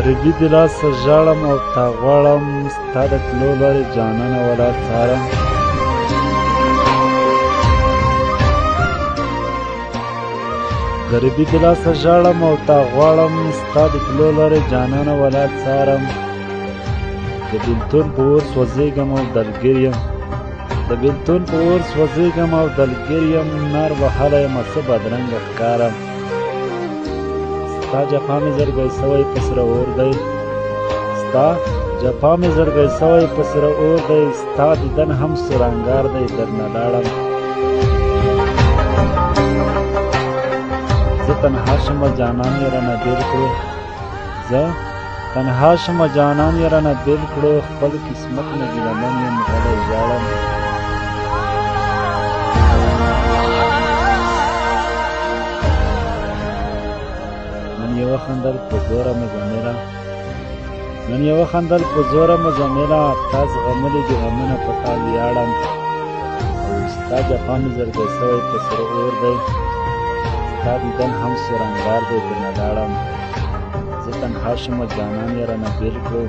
غریبي د لاسه ژاړم او تا غواړم، ستا د تلو لارې جانانه ولا څارم. غریبي د لاسه ژاړم او تا غواړم، ستا د تلو لارې جانانه ولا څارم. د بېلتون په اور سوځېږم او دلګیر یم، د بېلتون په اور سوځېږم او دلګیر یم، نار وهلی یم څه بدرنګه ښکارم. ستا جفا مې زړګی سوی په سره اور دی، ستا جفا مې زړګی سوی په سره اور دی، ستا دیدن هم سور انګار دی درنه لاړم. زه تنها شمه جانان یې رانه بېل کړو، زه تنها شمه جانان یې رانه بېل کړو، خپل قسمت نه ګیله من یم غلی ژاړم. نن یې وخندل په زوره مزمله، نن یې وخندل په زوره مزمله، تا زغملي دي غمونه په تا ویاړم. او ستا جفا مې زړګی سوی په سره اور دی، ستا دیدن هم سور انګار دی درنه لاړم. زه تنها شمه جانان یې رانه بېل کړو،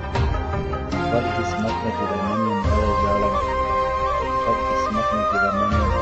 خپل قسمت نه ګیله من یم غلی ژاړم، خپل قسمت نه ګیله من یم.